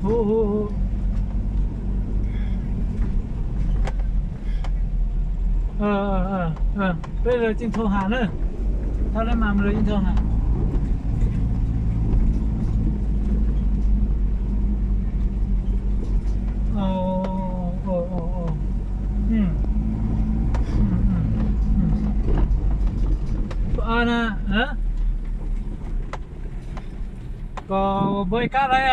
Hu, hu, hu. Peb lawv yeej thau ham na. Thau lawv mas lawv yeej thau ham. Koj npau kab lawm a?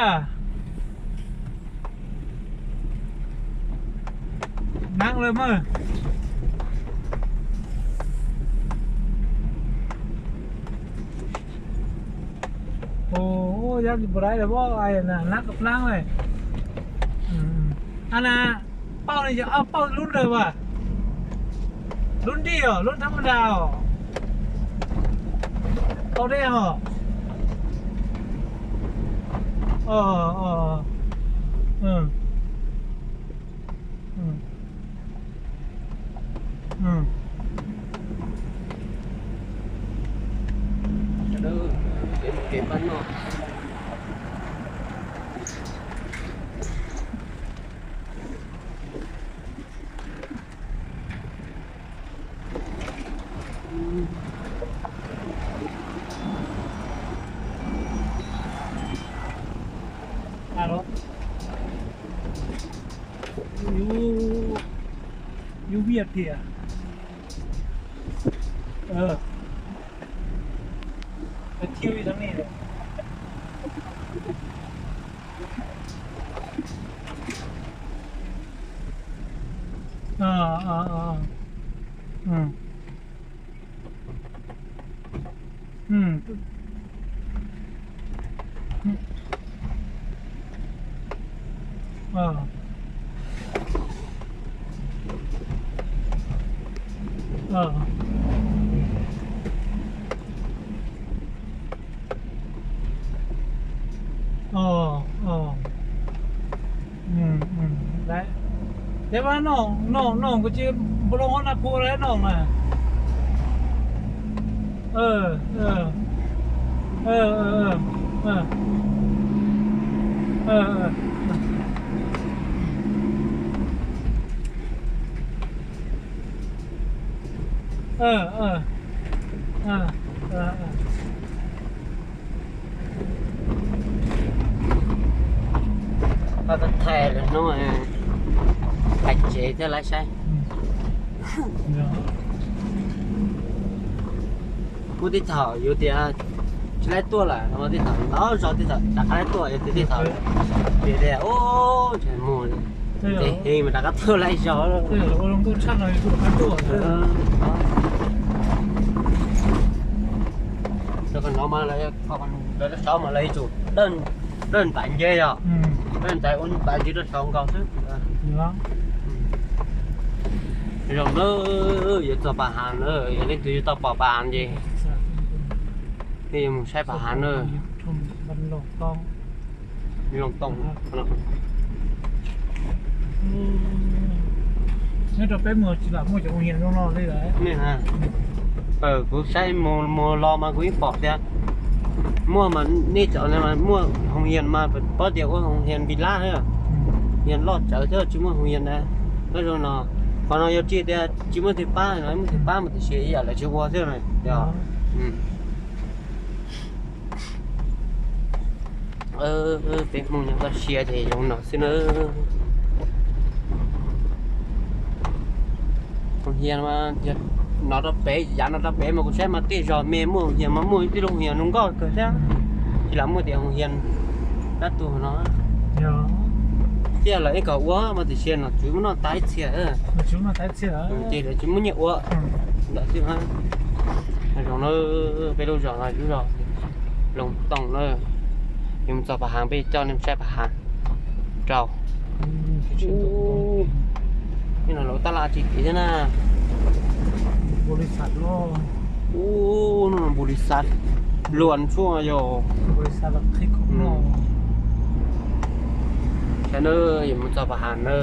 Nab lawm mas. Ua yab li npau dai lawm, nab kom plab lawm. A na, pauj li yog ob pauj lub ntawd as. Lub nrig os, lub thab ma da os. Pauj dej os. Alo. Yus, yus viaj tiag. Thiab ib txoj ni. Ces mas noj, noj, noj kuv tsis npau loo hauv naj phu lawm noj mas. Thaij lawm hnub, hais tsev thiab lawv saib. Muaj tej thaum yus tias tsis laib tuaj lawm, tej thaum ntau zog tej thaum rov qab laib tuaj, yus tias tej thaum tias tias ub, mus ces heev mas rov qab tuaj laib zog. Qhov no mas lawv, lawv rau saud mas lawv yuav tsum dawj ntais nce yog, dawj ntais ua ntais nce rau saud nkaus xwb. Zoo na, yuav txog Pas Hav na, yog leej twg yuav tau pom Pas Hav ces nej yuav mus saib Pas Hav na. Loo Tooj. Nyob rau peb mus tsis lam muaj cov ua hias zoo no li lawm. Kuv saib mus mus los mas kuv yeej pom tias muaj mas nej cov muaj hoo hias mas paub tias ua hoo hias npis lab thiab, hias loj tsawv thiab, tsis muaj hoo hias na. Nyob zoo no, qhov no yog tsis tias tsis muaj twg pab no, muaj twg pab mas tiam sis ib yam lawv tsis ua thiab no. Peb Hmoob nyob toj siab ces zoo no xwb na. Hoo hias mas no rau pem, yav no rau pem mas kuv saib mas tej zos me muaj hoo hias mas muaj ib tug hoo hias zoo nkauj kawg thiab. Tsis lam muaj tias hoo hias dab tuag no. Thiab lawv ib kom ua mas tiam sis nom tswv muab noj tas ib txhia, ces lawv tsis muaj nyiaj ua ntawm xwb. Zoo na, peb lub zos no lub zos Loo Tooj na. Yuav mus txog Pas Hav peb coj nej saib Pas Hav rau. Ub, no lawv tab laj tsis tim thiab na. Ub, no npau li xav luag tshuaj yog. Saib na, yuav mus txog Pas Hav na.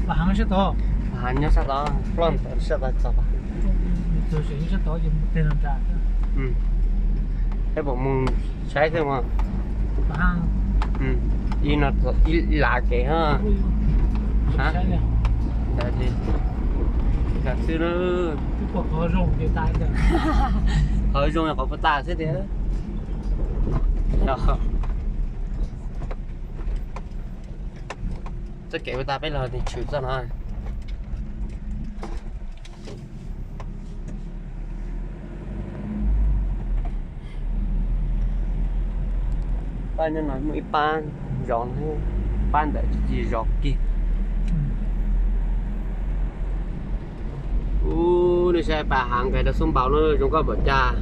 Pas Hav nyob sab tod, ploj ntawd sab tod txog Pas Hav. Peb puas mus saib xwb mas. Ib no ib lav kev ha. Xwb na. Qhov zoo yog qhov puas tas xwb tiag. Txoj kev puas tas peb los tshwm txoj no. Pab nyob no muaj ib pab zov, pab ntawm tsis zov kiag. Ub, nej saib pas hav nqes rau Xub Npaus na zoo nkauj npaum cas.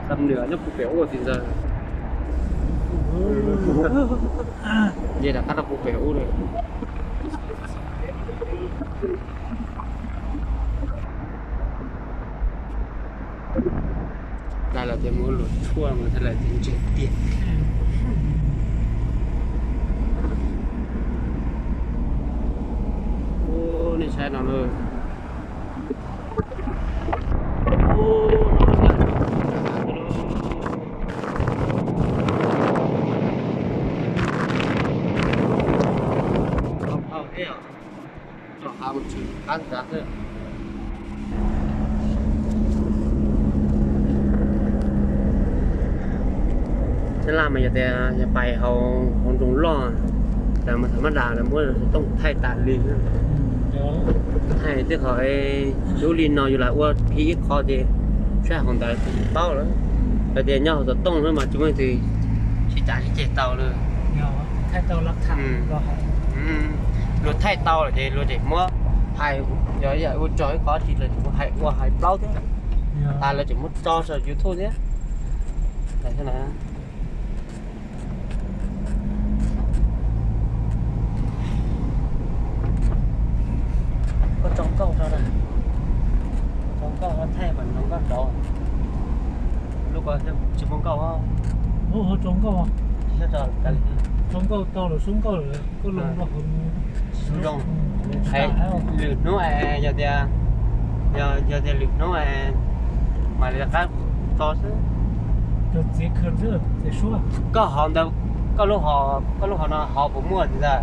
Xam nws nyob puag pem ub txiv ntxawg. Nce rov qab rau puag pem ub lawm. Lawv tias muaj luag tshuaj mas thiaj li tias ntseg tiag. Ub, nej saib no na. Rau hav mus tshwm qab ntawd xwb. Txheej Laj mas yog tias yog pais hauv nroog loj, lawv mas thaum mab das lawv muab xov tooj thaij tas li. Thaij tej qhov lub li no yus lam ua phim ib qho ces saib hauv ntawd paub lawm. Hais tias nyob hauv xov tooj xwb mas tsis muaj leej twg sib cav sib ceg tau li. Luag thaij tau lawm ces luag tseem muab hais, yog ib yam ua tsaug ib qho tsis lawv tseem muab hais ua hais plaub thiab. Tas lawv tseem muab tso saum YouTube thiab. Koj tso nkauj rau na, tso nkauj thaij mas zoo nkauj rau. Lub ko tsis muaj nkauj. Tso nkauj, tso nkauj tau los sub nkauj lawm koj loo rau hauv. Zoo. Lwm hnub yog tias, yog tias lwm hnub mam li rov qab tso xwb. Koj hov ntawd, koj lub hov, koj lub hov no hov puas muaj ntawd?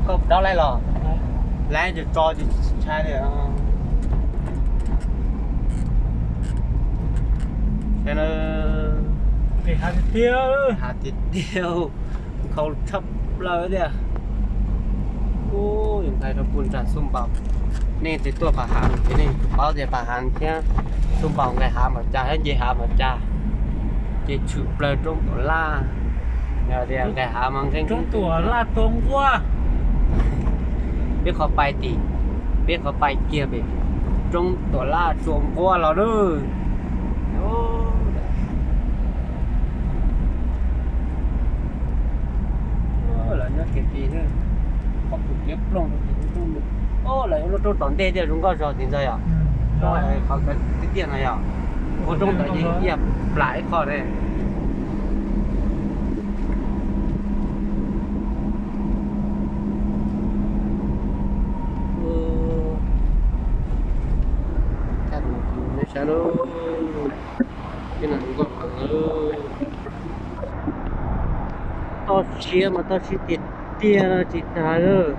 Koj dob laib los? Laib ces tso ces ntshai li. Hav tiag tiag, hav tiag tiag, nkhaus tshaj plaws tiag. Ub, yus nqis rau puag nram Xub Npaus, nej twb tuaj pas hav ces nej paub tias pas hav thiab Xub Npaus nqis hav npaum cas thiab nce hav npaum cas. Ces tshwm plaws roob Tuam Laj, yog tias nqis hav mas nqeeb roob Tuam Laj tua nquab. Peb qhov pais tim, peb qhov pais kiag pem roob Tuam Laj tua nquab los lawm. Lawv nyob kev ti, qhov pum liab ploog rau tim lub roob. Lawv yuav lub roob tom ntej thiaj zoo nkauj zog txiv ntxawg yom. Qhov tiaj tiaj no yom, ua roob ntawd ces ib yam plam ib qho ne. Toj siab mas toj siab tiag tiag tsis tas lawm.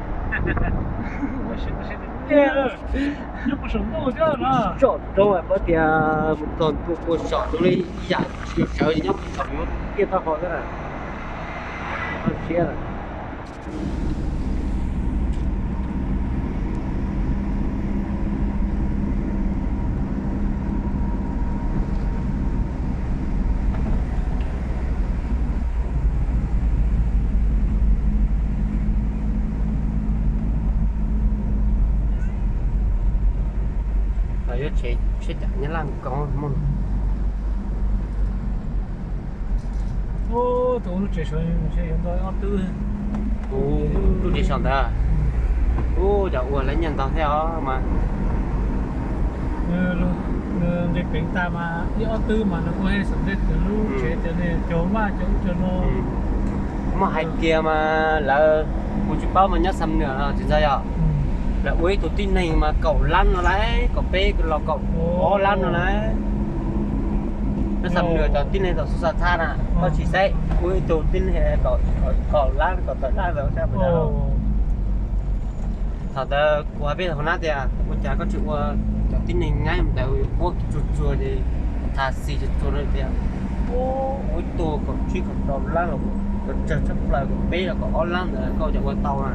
Tsom roob pab tias mus txog ntua puag saum roob li ib yam tsis sawv nyob puag saum yuav tiaj tau qhov xwb na. Toj siab lawm. Los yuav tsheb tsheb cam Nyab Laj ko mog. Tus lub tsev saum ntawd, ub, cov ua lawv nyiaj ntau thiab os mas. Nws nqis peev tas mas ib ob twb mas nws kuj hej xam dej twv lub tsev cov niag cog vaj cov ub cov no. Muaj hais kiag mas lawv, kuv tsis paub mas nyob Xam Nuam no tsis ntxhov yog, lawv ua ib tug tib neeg mas kaum lab no lauj, kaum peb los kaum ob lab no lauj. Nyob Xam Nuam cov tib neeg tom xub xa thab na, koj sim saib ua ib tug tib neeg kaum lab kaum tawm lab ntawd. Thaum ntawd kuv hais peb hauv nab tias ua cas koj tsis ua cov tib neeg nyob ntawd puab tsuag tsuag li, tha xis tsuag tsuag no tias ua ib tug kaum tsib kaum rau lab los kaum tsawg tshaj plaws, kaum peb los kaum ob lab ntawd koj cov ua tau na.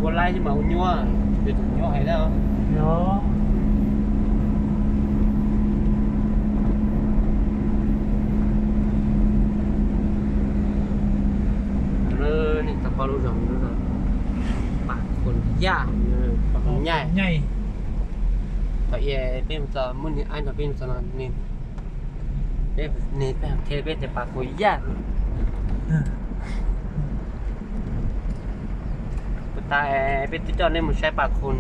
Ua laib xwb mas ua nyuaj, yuav tsum nyuaj heev na. Neeg tau pab lub zog Pam Khuam Yaj, Pam Khuam Nyaij. Thaum ub peb mus txog muaj neeg aib nrog peb mus txog no, neeg peb qhia peb tias Pam Khuam Yaj. Puas tas peb twb coj nej mus saib Pam Khuam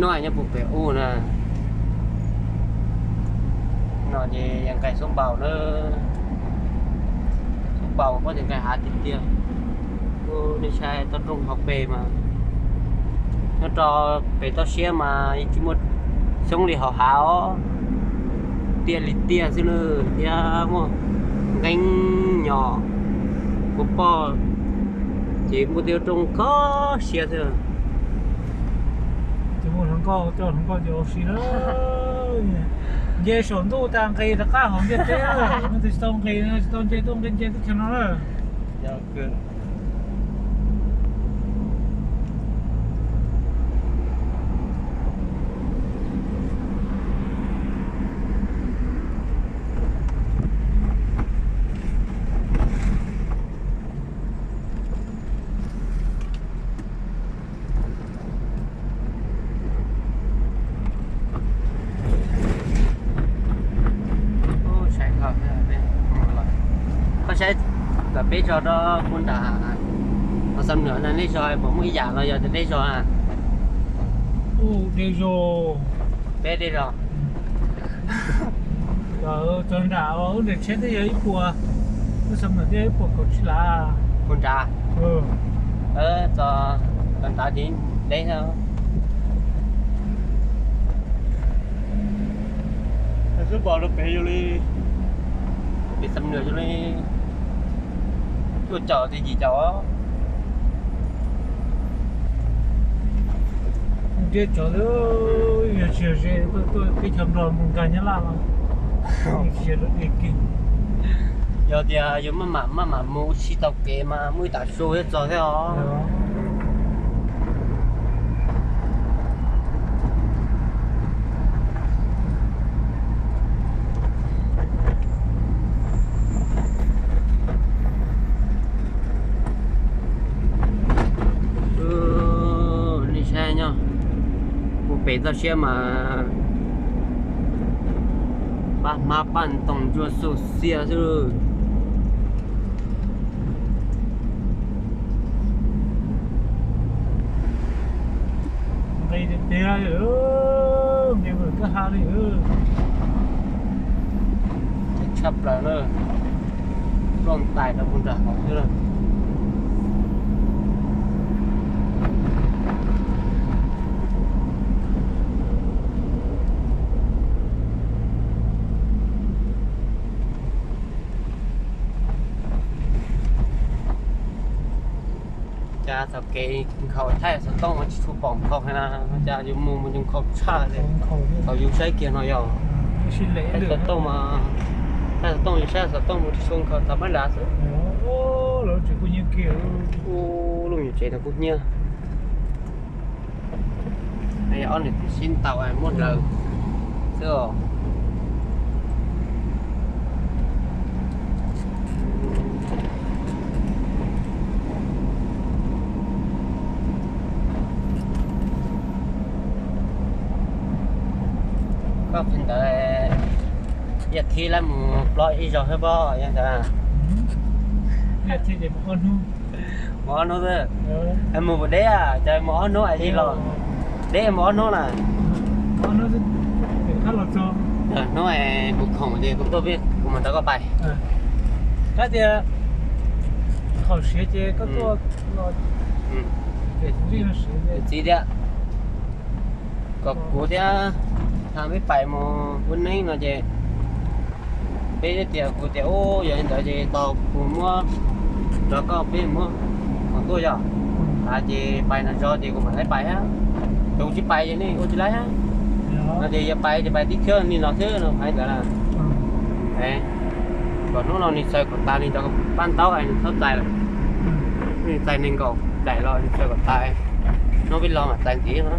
Noj nyob puag pem ub na. No ces yog nqaij xub npaum na, xub npaum pob tias nqaij hav tiag tiag. Kuv nej saib toj roob hauv pes mas nyob rau pem toj siab mas yeej tsis muaj xyoob li hauv hav os, tiaj li tiaj xwb na, thiab muaj nqeeb nyos, kuv pom ces muaj tej rooj kho siab xwb. Ces muaj hluas nkauj coj hluas nkauj ces ua si na. Nce saum ntuj tas nqis rov qab hauv ntiaj teb, no tus tsis tau nqis no tsis tau nce tuaj nqis nce teb chaws no na. Koj saib kom peb zos rau puag nram Xam Nuam no, nej zos puas muaj ib yam los yog tias deb zog? Deb zog. Peb deb zog. Txog nram ub nram tsheb twb yog ib puas, lub Xam Nuam twb yog ib puas kaum tsib lav. Puag nrad. Txog nrad ces deb. Xub npaum rau pem zoo li, pem Xam Nuam zoo li cuaj caum txog yim caum. Ntiab tsov, yog tsis yog ze tuaj teb chaws Nplog mus nkag Nyab Laj los tsis yog deb kiag. Yog tias yus maj mam maj mam mus ua si taug kev mas muaj ib tag su thiaj txog thiab os. Nej saib nyob puag pem toj siab mas paj hmab paj ntoos ntsuab xuj xiab xwb. Nqis tiag tiag li, nqis mus kab ha li. Tshaj plaws na, plooj ntais rau puag nram hauv xwb na. Cas txoj kev nkhaus thaij xov tooj mas tsis tshua pom nkhaus na, cas yus mus mus yus nkhaus tshaj li. Thaum yus saib kiag no yog thaij xov tooj mas, thaij xov tooj yus saib xov tooj mus tsis tshua nkhaus, thaum mab nrad xwb. Lub nyuam tsev no kuj hnyiab. Ob niam txiv sib ntaus muab hlawv xwb os. Koj qhia ntawd, yaj thib lawv mus plob ib zaug thiab pob yaj ntawd. Mus ob hnub xwb. Mus puas deb, cas mus ob hnub es los deb mus ob hnub na. Hnub kuv khoom ces kuv tuaj peb, kuv mam nrog koj pais. Kab tias thaum siav ces koj tuaj los. Txiv tias kom kuv thiab Thaj peb pais mus ua neeb no ces peb tias, kuv tias ub, yog li ntawd ces tos kuv muab, nrog koj peb muab khoom tuaj yog, ces pais nram zos ces kuv mam li pais, ces kuv tsis pais ces nej ua tsis laib. No ces yog pais ces pais tib khawb li no xwb no hais ntawd na. Kom hnub no nws xaws kom tas nws cov paj ntaub es nws txhob txais lawm. Nws txais nees nkaum daim los nws xaws kom tas, hnub peb los mam txais ntxiv no.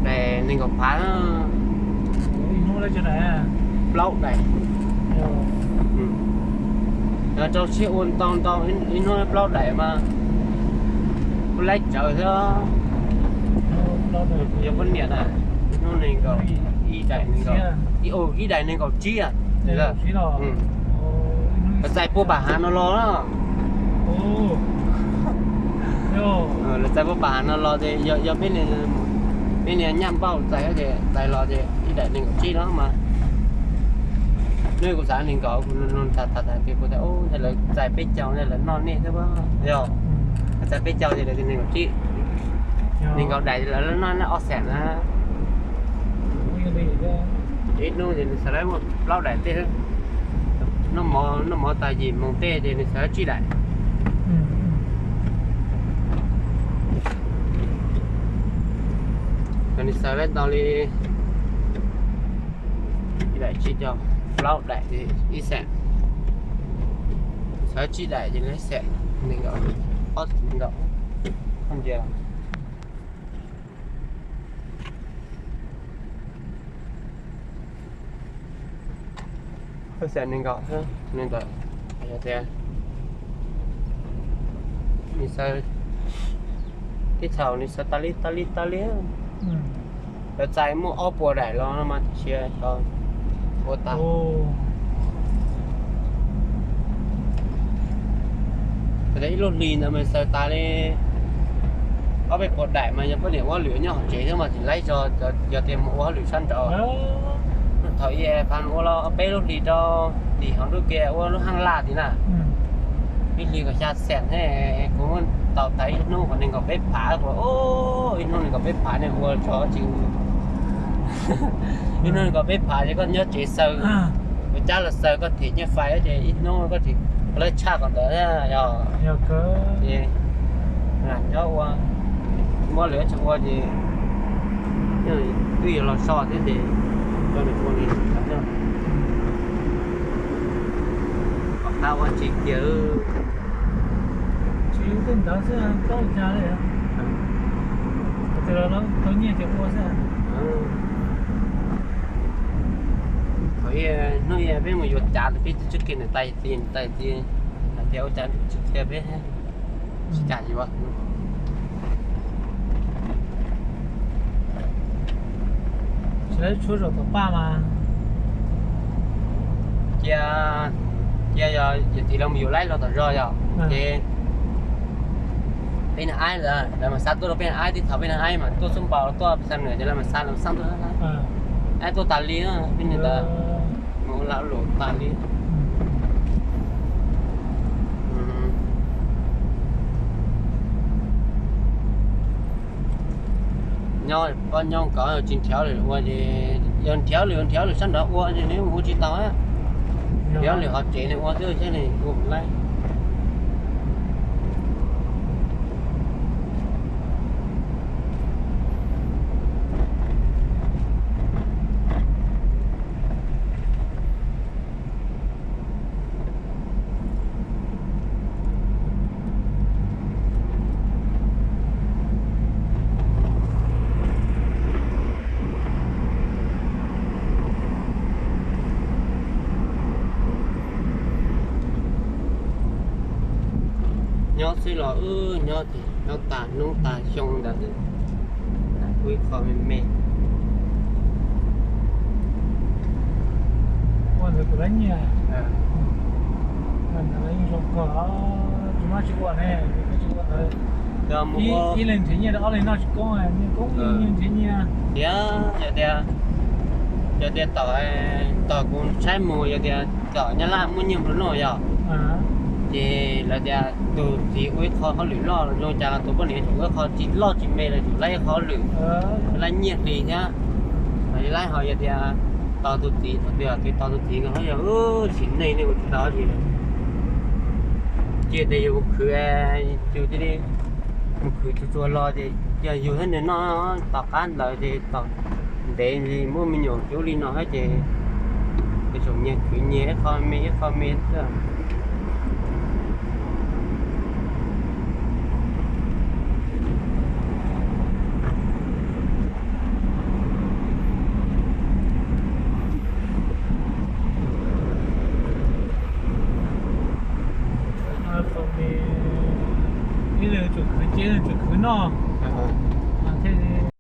Daim nees nkaum phav, plaub daim. Yog rau siab ua ntau ntau ib hnub plaub daim mas kuj laib tsawv thiab. Yog poj niam na, ib hnub nees nkaum, ib daim nees nkaum, ib daim nees nkaum tsib. Lawv txais puag pam hav no los na. Lawv txais puag pam hav no los ces yog peb niag nyaj npauj txais ces txais los ces ib daim nees nkaum tsib no mas. Nws kuv xav nees nkaum, kuv nug tas tas tas ces kuv tias lawv txais peb caug ne, lawv noj nej thiab. Yog lawv txais peb caug ces lawv tias nees nkaum tsib. Nees nkaum daim lawv noj ob xees na. Ib hnub ces nws xav laib muaj plaub daim tej. Noj mov tas yim moos tej ces nws xav laib tsib daim. Nws xav laib ntau li ib daim tsib caug, plaub daim ib xees. Xav tsib daim ces ib xees, nees nkaum, ob xees nees nkaum. Ob xees nees nkaum xwb, nees nkaum. Yog tias nws xaws, tib thaum nws xaws tas li tas li tas li. Lawv txais muaj ob puas daim los no mas tiam sis ua tas. Ib lub hlis ntawd mas xaws tas li ob peb puas daim mas yog poj niam ua hauj lwm nyob hauv tsev xwb mas tsis laib zog, yog tias mus ua hauj lwm sab nraud. Thaum ub pab ua los peb lub hlis rau tim hauv nruab kiag ua lub haj laj tim na. Ib hlis kom xya xees thiab, kuv muab tau tas ib hnub kom nees nkaum peb phav, ib hnub nees nkaum peb phav ne ua tso tsis, ib hnub nees nkaum peb phav ces koj nyob tsev xaws, ua cab los xaws koj them nyiaj fais ces ib hnub koj tsis, lawv tshaj kom ntawd yog. Ces lam nyob ua, muab lwm tsis ua ces twb yuav los so thiab ces rau nws ua li. Kom qab ua tsis kiag. Tsis tej ntawd xwb, tau cas li. Tau nyiaj ces ua xwb. Thaum ub hnub ib peb mus yuav cav ntawd peb twb tsis kiag nws tais tias, nws tais tias hais tias ua cas twb tsis kiag peb tsis cas li as. Tsis laib tshuab zaum tom paj mas. Cia, cia yog yawm txiv los mus yuav laib los tom zos yog ces peb nag aib lawm, lawv mas xa tuaj rau peb nag aib, tib thaum peb nag aib mas tuaj xub npaum tuaj peb xa nws ces lawv mas xa lawv xab tuaj. Aib tuaj tas li, peb nws tas mus ua lag luam tas li. Nyob pab nyob kom tsis nrhiav lwm ua ces yog nrhiav lwm, nrhiav lwm sab nraud ua ces nws mus ua tsis tau. Nrhiav lwm hauv tsev nws ua xwb thiab nws ua laib. Nyob xwb los wb nyob ces nyob tas hnub tas xyoo ntawd, ib qho me me. Ua ntawd kuv lab nyiaj. Ua ntawd yeej zoo kawg, tsis muaj tsis ua ne, tsis ua ntawd. Ib leeg nrhiav nyiaj rau ob leeg noj tsis koob, nyiaj koob nyiaj nrhiav nyiaj. Tias, yog tias, yog tias tom, tom kuv saib mus yog tias tom Nyab Laj muaj nyiaj nplua nuj yog, ces lawv tias tus txiv ua ib qho hauj lwm loj zoo cas los tus poj niam tseem ua ib qho tsis loj tsis me los tseem laib ib qho hauj lwm, laib nyiaj hli thiab. Laib ho yog tias tos tus txiv, thaum twg tos tus txiv no yog tsis neeg li ua tsis tau li. Cia tias yus mus khwv, yus cia li mus khwv tsuag tsuag los ces yog yus thiab nws noj tom qab ntawd ces tom ntev li muaj me nyuam cub li no thiab ces tsoom nyias khwv nyias ib qho me ib qho me xwb. Ib leeg tsuas khwv cia, ib leeg tsuas khwv noj.